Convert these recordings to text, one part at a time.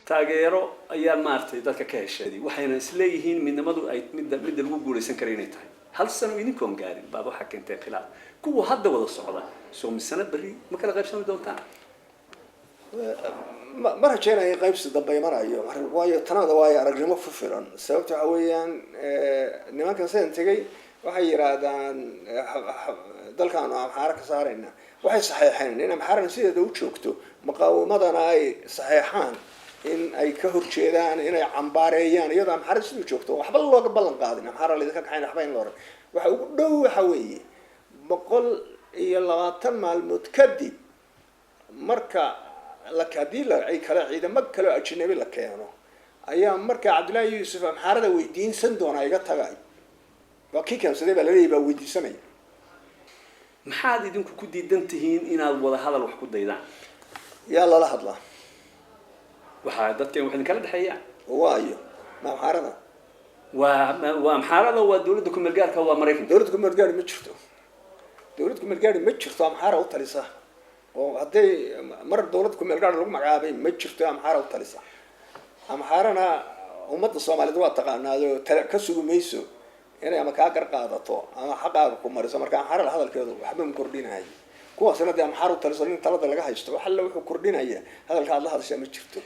Taageero ayaa maaragtay dadka ka heshay, waxayna isleeyihiin midnimadu ay midda lagu guulaysan kara inay tahay. Hal sano idinkoon gaarin baad waxaa keentay khilaaf. Kuwa hadda wada socda soo misana berri ma kala qaybsami doontaan? Ma rajeynayo qaybsi dambe imanayo, waayo tanada waayo aragnimo ku filan. Sababta waxa weeyaan, nimankan sidan tegay waxay yidhaahdaan dalkaanu Amxaara ka saarayna. Waxay saxeexeen in Amxaarana sideeda u joogto, muqaawamadana ay saxeexaan in ay ka horjeedaan, inay cambaareeyaan, iyadoo Amxaarada siduu joogto waxba looga ballan qaadin. Amxaara laydinka kaxayn, waxba in la oran. Waxa ugu dhow waxa weeye 120 maalmood kadib, marka haddii ay kale ciidamo kale oo ajnabi la keeno, ayaa marka Cabdullaahi Yuusuf Amxaarada weydiinsan doonaa iga tagay. Waa kii keensaday baa laleeyahy, baa weydiisanaya. Maxaad idinku ku diidan tihiin inaad wada hadal wax ku daydaan? Yaa lala hadlaa? Waxaa dadkan wax idinkala dhexeeyaan. Waayo, ma Amxaarada? Waa Amxaarada, waa dawladda kumeel gaarka, waa Maraykanka. Dawladda kumeel gaari ma jirto, dawlad kumeel gaari ma jirto. Amxaara u talisa oo hadday mar dawlad kumeel gaar lagu magacaabay ma jirto. Amxaara u talisa, Amxaarana ummadda Soomaaliyeed waa taqaanaado, tala ka sugi mayso inay ama kaa gar qaadato ama xaqaaga ku mariso. Marka Amxaarada hadalkeedu waxba ma kordhinayo. Kuwaasna dee Amxaar u taliso, nin talada laga haysto wax alle wuxuu kordhinaya hadalka aad la hadashaa ma jirto.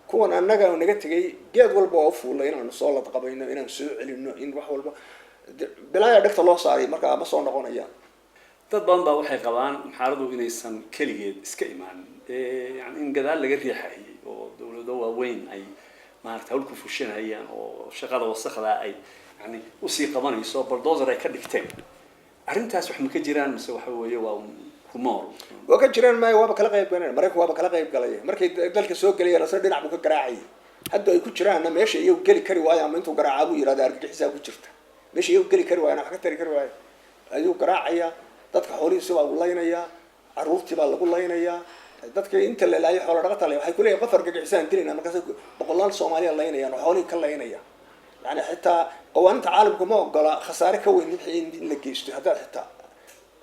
Kuwan annaga naga tegay geed walba waa u fuulay inaanu soo ladqabayno, inaan soo celino, in wax walba bilaaya dhegta loo saaray. Markaa ma soo noqonayaan. Dad badan baa waxay qabaan Amxaaradu inaysan keligeed iska imaanin, yani in gadaal laga riixayay oo dawlado waaweyn ay maarata hawl ku fushanayaan oo shaqada wasakda ay yani usii qabanayso, bulldozer ay ka dhigteen. Arrintaas wax ma ka jiraan mise waxa weeye waa rumoor? Waa ka jiraan maayo, waaba kala qayb galeen. Maraykanku waaba kala qayb galay markay dalka soo gelayeen, asna dhinac buu ka garaacayay. Hadda ay ku jiraanna meesha iyagu geli kari waayo, ama intuu garaacaa buu yidhahda argagixisaa ku jirta. Meesha iyagu geli kari waayana wax ka tari kari waayo ayuu garaacaya. Dadka xoolihiisi baa u laynayaa, carruurtii baa lagu laynayaa. Dadka inta la laayo xoola dhaqata la waxay kuleeyihin qof argagixisaan dilayna. Markaas boqolaal Soomaaliya laynayaan oo xoolihii ka laynaya. Yani xitaa qawaaninta caalamku ma ogola khasaare ka weyn wixii in la geysto. Haddaad xitaa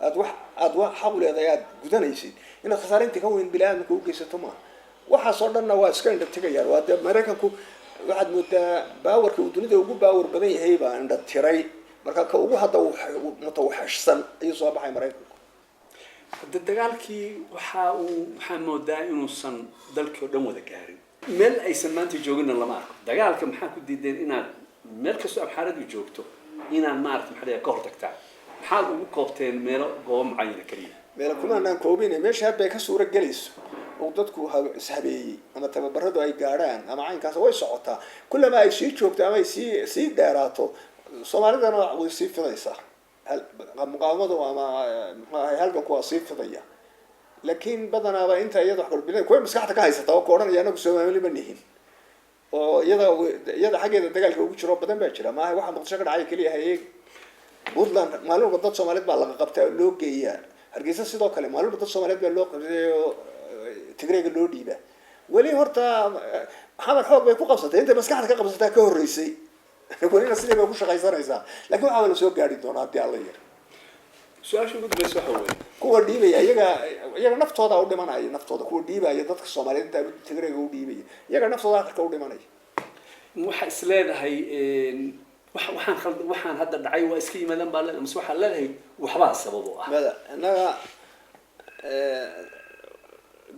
aad wax xaq u leedahay aad gudanaysid, inaad khasaare inta ka weyn bini aadamka u geysato maaha. Waxaas oo dhanna waa iska indha tegayaan. Waa dee Maraykanku waxaad moodaa powerka uu dunida ugu power badan yahay baa indha tiray. Marka ka ugu hadda mutawaxashsan ayuu soo baxay Maraykanku. Hadda dagaalkii waxa uu waxaa moodaa inuusan dalkii oo dhan wada gaarin. Meel aysan maanta jooginna lama arko dagaalka. Maxaa ku diideen inaad meel kastoo Amxaaradu joogto inaad maarata maxaa ka hortagtaan? Maxaad ugu koobteen meelo goobo mucayana keliya? Meelo kumaanaan koobin. Meesha hadda ay ka suura gelayso oo dadku ishabeeyey ama tababaradu ay gaadhaan ama caynkaas way socotaa. Kullama ay sii joogto ama ay sii dheeraato, Soomaalidana way sii fidaysaa muqaawamadu ama muxuu ahay halganku waa sii fidaya. Laakiin badanaaba inta iyada wax kordhin kuwa maskaxda ka haysata oo ku odhanaya anagu Soomaali ma nihin, oo iyada xaggeeda dagaalka ugu jiro badan baa jira. Maaha waxa Muqdisho ka dhacay keliya ha eegi. Puntland maalin walba dad Soomaaliyeed baa laga qabtaa oo loo geeyaa. Hargeysa sidoo kale maalin walba dad Soomaaliyeed baa loo qabtay oo Tigreega loo dhiibaa. Weli horta Xamar xoog bay ku qabsatay, intay maskaxda ka qabsataa ka horreysay. Welina sidii bay ku shaqaysanaysaa, lakin waxaa la soo gaari doonaa haddii Alla yar. Su-aasha ugu dambaysa waxa weeye: Kuwa dhiibaya iyaga naftooda u dhimanaya, naftooda kuwa dhiibaya dadka Soomaaliyeed inta Tigreega u dhiibaya, iyaga naftooda akhirka u dhimanaya. Waxa is leedahay waxaan khald waxaan hadda dhacay waa iska yimaadaan baa leedahay, mise waxaa leedahay waxbaa sabab u ah? Mada innaga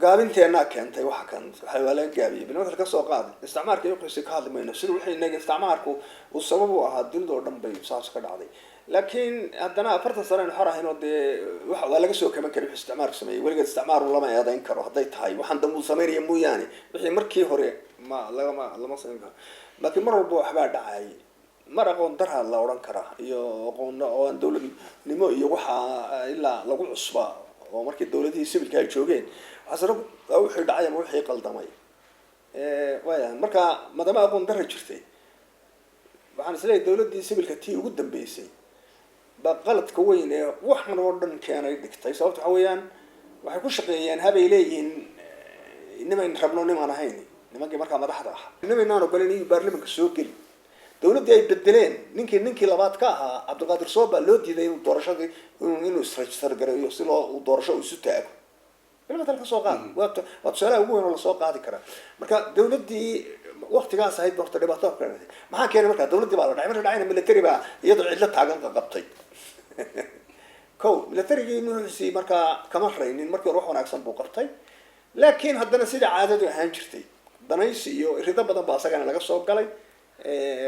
gaabinteennaa keentay waxa kan. Waxa waa laga gaabiyey. Bilmatal ka soo qaad isticmaarka iyo qisi ka hadli mayno sida wixii inaga isticmaarku uu sabab u ahaa, dunida oo dhan bay saas ka dhacday. Laakiin haddana 40 sano aynu xor ahayn oo dee waa laga soo kaban karay wixii isticmaarku sameeyey. Weligeed isticmaaru lama eedayn karo hadday tahay waxaan dambe uu sameynaya mooyaane. Wixii markii hore ma lagama lama samayn karo, laakiin mar walba waxbaa dhacay. Mar aqoon daraa la odhan karaa iyo aqoon oo aan dawladnimo iyo waxaa ilaa lagu cusbaa oo markii dawladihii sibilka ay joogeen waxaasna wixii dhacay ama wixii qaldamay waya. Marka madama aqoon dara jirtay, waxaan isleeyahay dawladdii sibilka tii ugu dambeysay baa qaladka weyn ee waxan oo dhan keenay dhigtay. Sababta waxa weeyaan waxay ku shaqeeyeen habay leeyihiin nimayn rabno nimaan ahayn. Nimankii markaa madaxda ahaa nimaynaan ogolin in baarlamanka soo geli. Dawladdii ay bedeleen ninkii labaad ka ahaa, Cabdiqaadir Sooba, loo diiday inuu doorashadii inuu is register gareeyo si loo doorasho isu taago. Bilmatal ka soo qaad, waa tusaalaha ugu weyn oo lasoo qaadi karaa. Marka dawladdii waktigaas ahayd ba horta dhibaato keentay. Maxaa keenay? Marka dawladdii baa la dhacay. Marka dhacayna military baa iyadoo cidlo taagan qabtay. Ko militarigii nuuxisii markaa kama raynin. Markii hore wax wanaagsan buu qabtay, laakiin haddana sida caadadu ahaan jirtay, danaysi iyo rido badan baa asagana laga soo galay,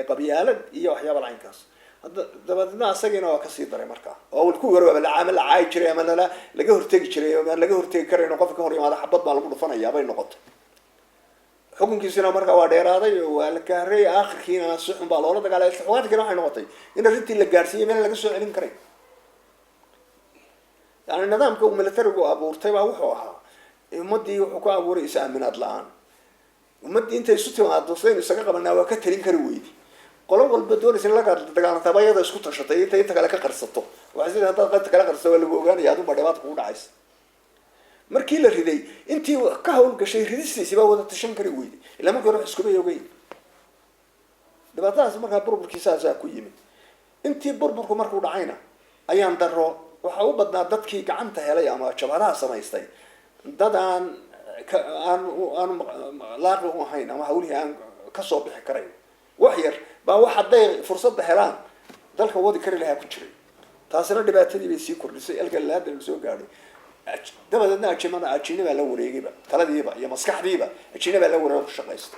qabyaalad iyo waxyaaba lacaynkaas. Hadda dabadeedna asagiina waa kasii daray. Markaa oo awal kuwii hore waaba lacaama la caayi jiray ama lala laga hortegi jiray ama laga hortegi karayn, qofka ka hor yimaada xabad baa lagu dhufanayaa bay noqotay. Xukunkiisina markaa waa dheeraaday oo waa la gaaray. Aakhirkiina si xun baa loola dagaalay. Xukaankiina waxay noqotay in arrintii la gaarsiiyey meel laga soo celin karay. Yani nidaamka uu militarigu abuurtay baa wuxuu ahaa ummaddii wuxuu ku abuuray is-aaminaad la-aan. Ummaddii intay isu timaado sidaynu isaga qabanaa waa ka talin kari weydi. Qolo walba doonaysa in laga dagaalantaaba iyada isku tashatay intay inta kale ka qarsato. Waxay sida haddaad qaybta kala qarsato waa lagu ogaanaya, adunbaa dhibaata kugu dhacaysa. Markii la riday, intii ka hawlgashay ridistiisi baa wada tashan kari weyday, ilaa markii hore wax iskuma ogeyn. Dhibaatadaas markaa burburkii saasaa ku yimid. Intii burburku markuu dhacayna, ayaan daro waxaa u badnaa dadkii gacanta helay ama jabhadaha samaystay dad aan aan aan laaqi u ahayn ama hawlihii aan kasoo bixi karayn. Wax yar baa wax hadday fursadda helaan dalka wadi kari lahaa ku jiray. Taasina dhibaatadii bay sii kordhisay alka hadda la soo gaadhay. Dabadeedna ajimada ajina baa la wareegayba, taladiiba iyo maskaxdiiba ajina baa la wareega ku shaqaysta.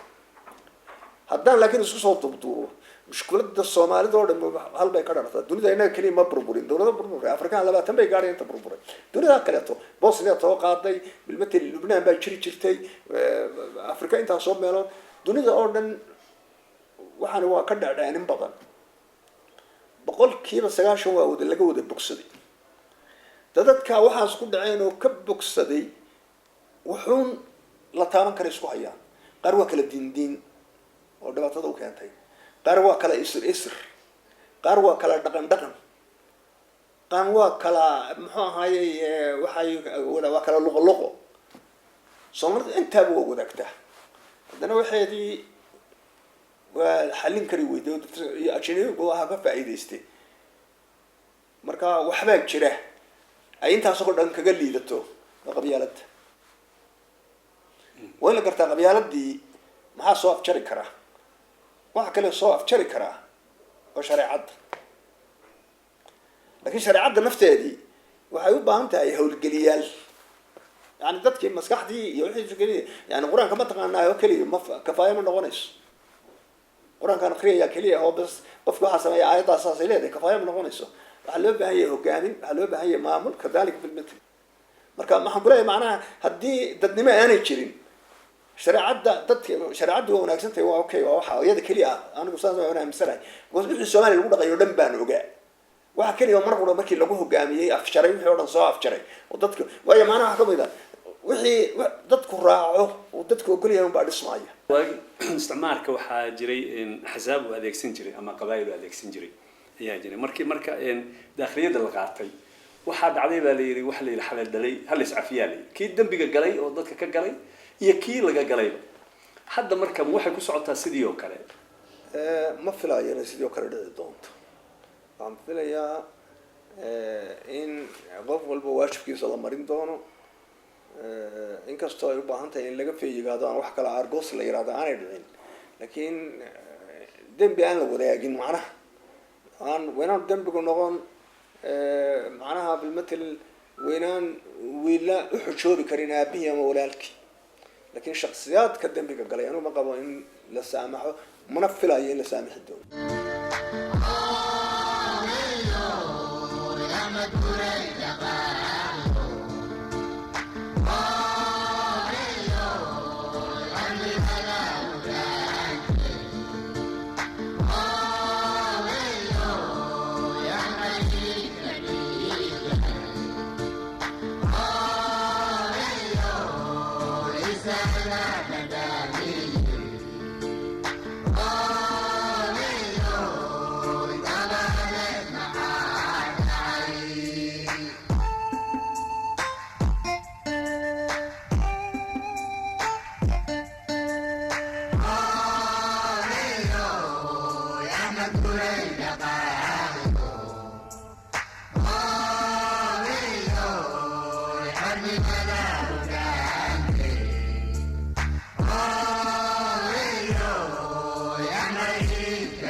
Haddaan laakiin isku soo duubduubo, mushkulada Soomaalida oo dhan hal bay ka dhalataa. Dunida innaga keliya ma burburin, dawlado burburay Afrikaan 20 bay gaadhay inta burburay. Dunida kaleeto Bosnia soo qaaday, bilmatel Lubnaan baa jiri jirtay, Afrika intaasoo meelood, dunida oo dhan waxaani waa ka dhecdheen. In badan 90% waa wada laga wada bogsaday. Dadadka waxaas ku dhaceen oo ka bogsaday wuxuun la taaban kara isku hayaan. Qaar waa kala diindiin oo dhibaatada u keentay, qaar waa kala isir isir, qaar waa kala dhaqan dhaqan, qaar waa kala muxuu ahaayey, waxay waa kala luqo luqo. Soomaalida intaaba waa wadaagtaa, haddana waxeedii waa xallin kari weyday iyo ajnabigu waxaa ka faa'iidaystay. Marka waxbaa jira ay intaasoo dhan kaga liidato, waa qabyaaladda. Waa in la gartaa qabyaaladii maxaa soo afjari karaa. Waxa kale soo afjari karaa waa shareecadda, laakiin shareecadda nafteedii waxay u baahan tahay hawlgeliyaal, yani dadkii maskaxdii iyo wixii keliya. Yani Qur-aanka ma taqaanaa oo keliya ma kafaaya ma noqonayso. Qur-aankaan akriyaya keliya oo bas qofki waxaa sameeya aayaddaas saasay leedahay, kafaaya ma noqonayso. Waxaa loo baahan yahay hogaamin, waxaa loo baahan yahay maamul, kadalika bilmitl. Marka maxaan kuleeyahay, macnaha haddii dadnimo aanay jirin, shareecadda dadka shareecaddu waa wanaagsan tahay, waa okay, waa waxa iyada keliya ah. Anigu saas waan aaminsanahay, because wixii Soomaaliya lagu dhaqayo o dhan baan ogaa. Waxa keliya mar qura markii lagu hogaamiyey afjaray wixii o dhan soo afjaray oo dadka, waayo macnaha waxa kamid a wixii dadku raaco uu dadku ogol yahay unbaa dhismaaya. Waagi isticmaalka waxaa jiray axsaab uu adeegsan jiray ama qabaayil uu adeegsan jiray ayaa jiray. Markii marka daakhiliyadda la qaatay, waxaa dhacday baa la yidhi, waxa la yidhi xalal dhalay, hal iscafiyaa la yidhi, kii dembiga galay oo dadka ka galay iyo kii laga galayba. Hadda marka waxay ku socotaa sidii oo kale? Ma filayo inay sidii oo kale dhici doonto. Waxaan filayaa in qof walba waajibkiisa la marin doono, inkastoo ay u baahan tahay in laga feeyigaado aan wax kale argos la yihahdo aanay dhicin. Laakiin dembi aan la wadaagin, macnaha aan waynaan dembigu noqon, macnaha bilmatel waynaan wiila u xujoobi karin aabihii ama walaalkii. Laakiin shaksiyaadka dembiga galay anigu ma qabo in la saamaxo, mana filayo in la saamixi doono.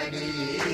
Wadani.